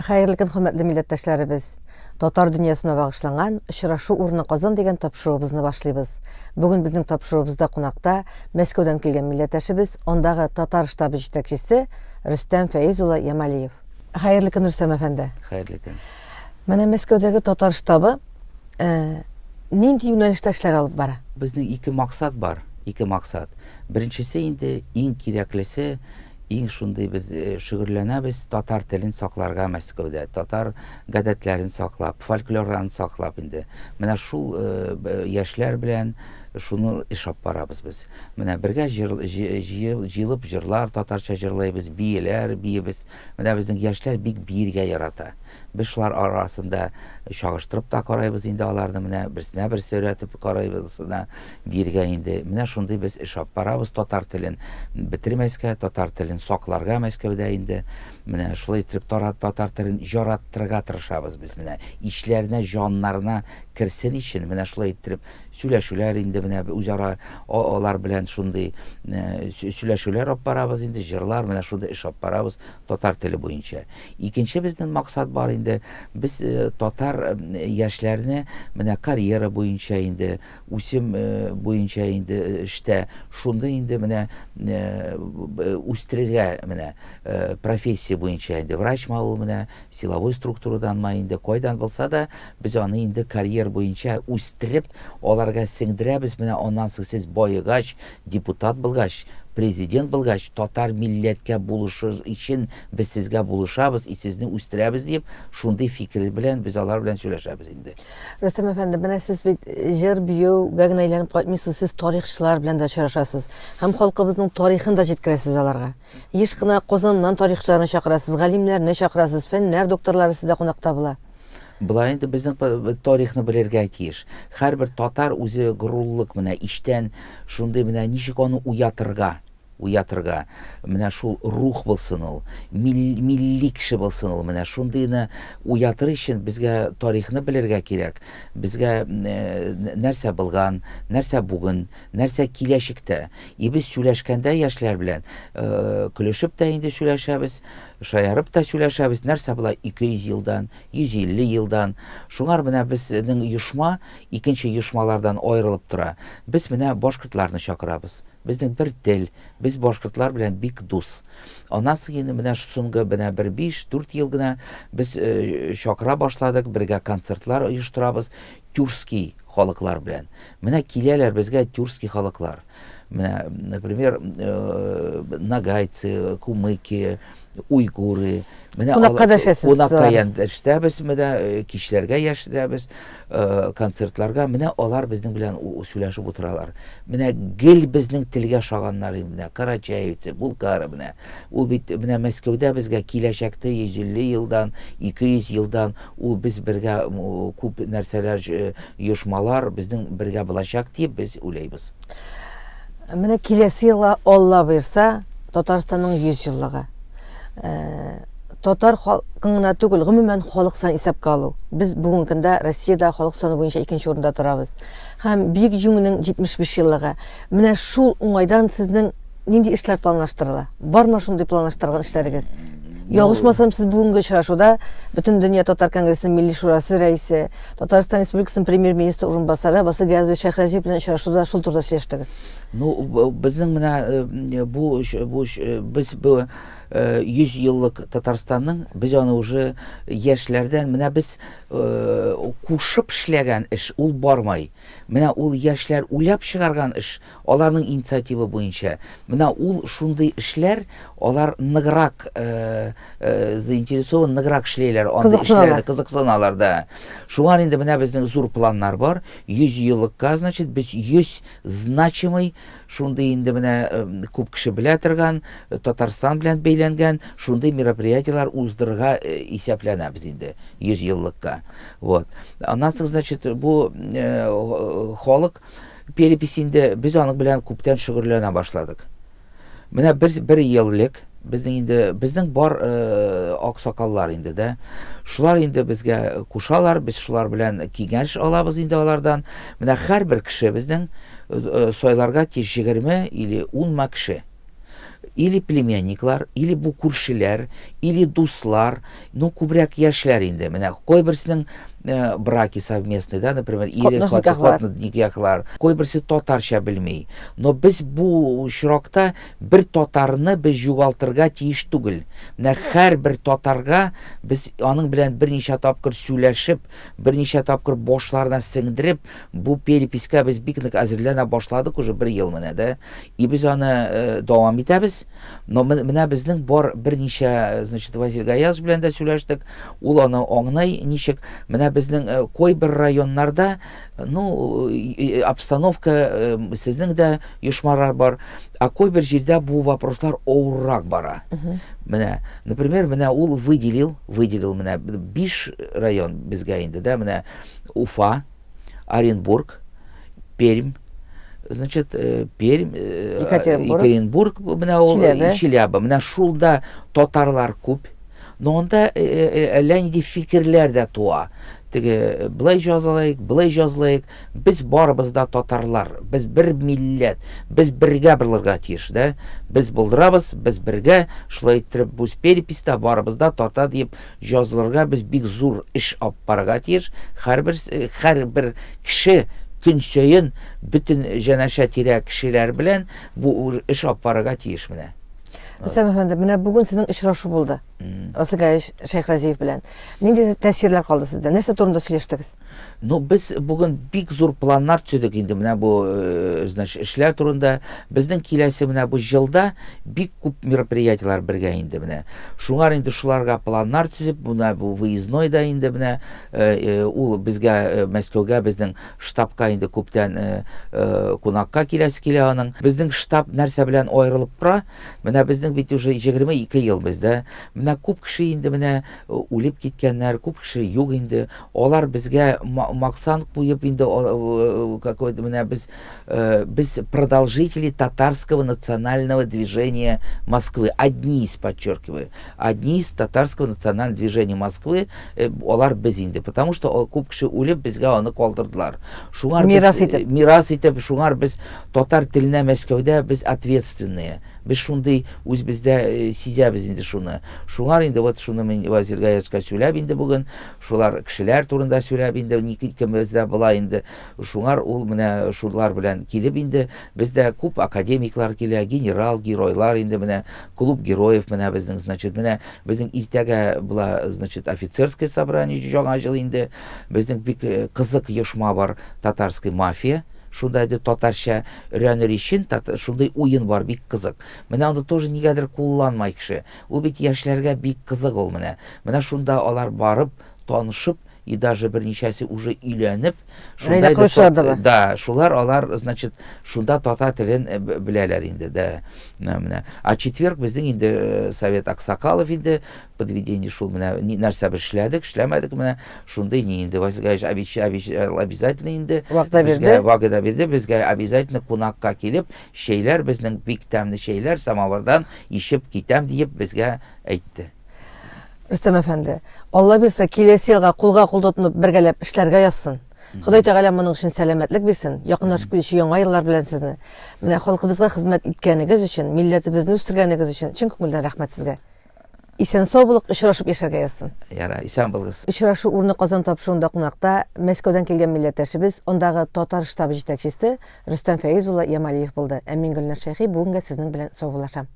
Хәерле көн, хөрмәтле милләттәшләребез! Татар дөньясына багышланган Очрашу урыны Казан дигән тапшыруыбызны башлыйбыз. Бүген безнең тапшыруыбызда кунакта Мәскәүдән килгән милләттәшебез, андагы татар штабы җитәкчесе Рөстәм Фәиз улы Ямалиев. Хәерле көн, Рөстәм әфәнде! Хәерле көн. Менә Мәскәүдәге татар штабы нинди юнәлештә эшләр алып бара? Безнең ике максат бар, ике максат. Беренчесе инде иң кирәклесе, иң шундый без э, шөгыльләнәбез татар телен сакларга Мәскәүдә, татар гадәтләрен саклап, фольклорларын саклап инде. Менә шул э, яшьләр белән шуны эш алып барабыз без. Менә бергә җыелып җырлар татарча җырлыйбыз, биеләр биебез. Менә безнең яшьләр бик биергә ярата. Без шулар арасында чагыштырып та карайбыз инде аларны, менә берсенә берсе өйрәтеп карайбыз да биергә инде. Менә шундый без эш алып барабыз татар телен бетермәскә, татар телен сакларга Мәскәүдә инде. Менә шулай итеп татар телен җараттырырга тырышабыз без менә. Ичләренә, җаннарына керсен өчен менә шулай иттереп сөйләшүләр инде менә үзара алар белән шундый э, сөйләшүләр алып барабыз инде, җырлар, менә шундый эш алып барабыз татар теле буенча. Икенче безнең максат бар инде, без э, татар э, яшьләрне менә карьера буенча инде, үсем буенча инде эштә шундый инде менә үстерергә менә профессия буенча инде врачма ул менә силовой структураданмы инде кайдан булса да без аны инде карьер буенча үстереп аларга сеңдерәбез менә аннан соң сез баегач депутат булгач президент булгач татар милләткә булышыр өчен без сезгә булышабыз и сезне үстерәбез дип шундый фикер белән без алар белән сөйләшәбез инде. Рөстәм әфәнде, менә сез бит җыр биюгә генә әйләнеп кайтмыйсыз, сез тарихчылар белән дә очрашасыз һәм халкыбызның тарихын да җиткерәсез аларга. Еш кына Казаннан тарихчыларны чакырасыз, галимнәрне чакырасыз, фәннәр докторлары сездә кунакта була. Болай инде безнең тарихны белергә тиеш. Һәрбер татар үзе горурлык менә иштән шундый менә ничек аны уятырга, уятырга. Менә шул рух булсын ул, милли кеше булсын ул. Менә шундыйны уятыр өчен безгә тарихны белергә кирәк. Безгә нәрсә булган, нәрсә бүген, Нәрсә киләчектә? И без сөйләшкәндә яшьләр белән, э, көлешеп тә инде сөйләшәбез, шаярып та сөйләшәбез. Нәрсә була 200 елдан, 150 елдан? Шуңар менә безнең оешма икенче оешмалардан аерылып тора. Без менә башкортларны чакырабыз. Безнең бер тел, без башкортлар белән бик дус. Аннан соң инде менә соңгы менә бер 5-4 ел гына без э, чакыра башладык, бергә концертлар оештырабыз. Тюркский халыклар белән. Менә киләләр безгә тюркский халыклар. Менә, например, э, нагайцы, кумыки, уйгуры. Менә кунакка дәшәсез. Кунакка дәшәбез, менә э, кичләргә яшәбез, э, концертларга. Менә алар безнең белән сөйләшеп утыралар. Менә гел безнең телгә шаганнар менә карачаевцы, булгары менә. Ул бит менә Мәскәүдә безгә киләчәктә 150 елдан, 200 елдан Ул без бергә күп нәрсәләр, оешмалар безнең бергә булачак дип без уйлыйбыз. Менә киләсе елга Алла боерса, Татарстанның 100 еллыгы. Татар халкын гына түгел, гомумән халык санын исәпкә алу. Без бүгенге көндә Россиядә халык саны буенча икенче урында торабыз. Һәм Бөек Җиңүнең 75 еллыгы. Менә шул уңайдан сезнең нинди эшләр планлаштырыла? Бармы шундый планлаштырган эшләрегез? Ялгышмасам, сез бүгенге очрашуда Бөтендөнья татар конгрессының Милли шурасы рәисе, Татарстан Республикасының премьер-министры урынбасары Васил Гаязович Шәйхразиев белән очрашуда шул турыда сөйләштегез. Ну, безнең менә э, бу, бу без бу 100 э, еллык Татарстанның без аны уже яшьләрдән менә без э, кушып эшләгән эш ул бармай. Менә ул яшьләр уйлап чыгарган эш Аларның инициатива буенча. Менә ул шундый эшләр, алар ныграк э, э, заинтересован, ныграк эшләйләр андый эшләрне, кызыксыналар да. Шуңа инде менә безнең зур планнар бар. 100 еллыкка, значит, без 100 значимый, шундый инде менә э, күп кеше белә торган, Татарстан белән бәйләнгән шундый мероприятиеләр уздырырга исәпләнәбез инде 100 еллыкка. Вот. Аннан соң, значит, бу халык Перепись инде без аның белән күптән шөгыльләнә башладык. Менә бер, бер ел элек безнең инде безнең бар э, аксакаллар инде дә. Шулар инде безгә кушалар, без шулар белән киңәш алабыз инде алардан. Менә һәрбер кеше безнең э, сайларга тиеш 20 или 10 ма кеше. Или племянниклар, или бу күршеләр, или дуслар, ну, күбрәк яшьләр инде. Менә кайберсенең э, браки совместный, да, например, или хатын никахлар. Кайберсе татарча белми. Но без бу очракта бер татарны без югалтырга тиеш түгел. Менә һәрбер татарга без аның белән берничә тапкыр сөйләшеп, берничә тапкыр башларына сеңдереп, бу переписька без бик нык әзерләнә башладык уже бер ел менә, да. И без аны э, дәвам итәбез. Но менә безнең бар берничә, э, значит, Вазил Гаяз белән дә сөйләштек. Ул аны аңлый ничек. Менә безнең э, кайбер районнарда, ну, обстановка сезнең дә оешмалар бар, а кайбер җирдә бу вопрослар авыррак бара. Менә, например, менә ул выделил, выделил менә биш район безгә инде, да, менә Уфа, Оренбург, Пермь, значит, э, Пермь, э, Екатеринбург, Екатеринбург менә ул Чиләбе. Чиләбе. Менә шулда татарлар күп. Но анда э, әллә нинди фикерләр дә туа. Теге былай җазалайык, былай җазалайык. Без барыбыз да татарлар, без бер милләт, без бергә булырга тиеш, да? Без булдырабыз, без бергә, шулай иттереп бу переписьта барыбыз да татар диеп Язылырга без бик зур эш алып барырга тиеш. Һәрбер һәрбер кеше көн саен бөтен җәнәшә тирә кешеләр белән бу эш алып барырга тиеш менә. Рөстәм әфәнде, менә бүген сезнең очрашу булды. Васил Гаевич Шәйхразиев белән. Нинди тәэсирләр калды сездә? Нәрсә турында сөйләштегез? Ну, без бүген бик зур планнар төзедек инде менә бу, э, значит, эшләр турында. Безнең киләсе менә бу елда бик күп мероприятиеләр бергә инде менә. Шуңар инде шуларга планнар төзеп, менә бу выездной да инде менә э, э, ул безгә Мәскәүгә безнең штабка инде күптән кунакка киләсе килә аның. Безнең штаб нәрсә белән аерылып тора? Менә безнең бит уже 22 ел бездә. Менә күп кеше инде менә үлеп киткәннәр, күп кеше юк инде. Алар безгә максат куеп инде какой-то менә без без продолжители татарского национального движения Москвы. Одни из, подчеркиваю, одни из татарского национального движения Москвы, алар без инде, потому что күп кеше үлеп безгә аны калдырдылар. Шуңар мирас итеп. Мирас итеп, шуңар без татар теленә Мәскәүдә без ответственные. Без шундый үзебездә э, сизәбез инде шуны. Шуңар инде вот шуны мин Вазил Гаязовичка сөйләп инде бүген, шулар кешеләр турында сөйләп инде, ник икебездә була инде. Шуңар ул менә шулар белән килеп инде, бездә күп академиклар килә, генерал, геройлар инде менә клуб героев менә безнең, значит, менә безнең иртәгә була, значит, офицерское собрание яңа ел инде. Безнең бик э, кызык оешма бар, татарский мафия. Шунда инде татарча өйрәнер өчен шундый уен бар, бик кызык. Менә аны тоже нигәдер кулланмай кеше. Ул бит яшьләргә бик кызык ул менә. Менә шунда алар барып, танышып, и даже берничәсе уже өйләнеп, шунда да, да, шулар алар, значит, шунда татар телен э, беләләр инде, да. Менә. А четверг безнең инде э, Совет Аксакалов инде подведение шул менә нәрсә без эшләдек, эшләмәдек менә шундый ни инде Василий Гаевич обязательно инде вәгъдә бирде. Вәгъдә бирде безгә обязательно кунакка килеп, чәйләр безнең бик тәмле чәйләр самовардан ишеп китәм диеп безгә әйтте. Рөстәм әфәнде, Алла бирсә, киләсе елга кулга кул тотынып бергәләп эшләргә язсын. Ходай Тәгалә моның өчен сәламәтлек бирсен, якынлашып килүче яңа еллар белән сезне. Менә халкыбызга хезмәт иткәнегез өчен, милләтебезне үстергәнегез өчен чын күңелдән рәхмәт сезгә. Исән-сау булык, очрашып яшәргә язсын. Яра, исән булыгыз. Очрашу урыны Казан тапшыруында кунакта Мәскәүдән килгән милләттәшебез, андагы татар штабы җитәкчесе Рөстәм Фәиз улы Ямалиев булды. Ә мин Гөлнар Шәйхи бүгенгә сезнең белән саубуллашам.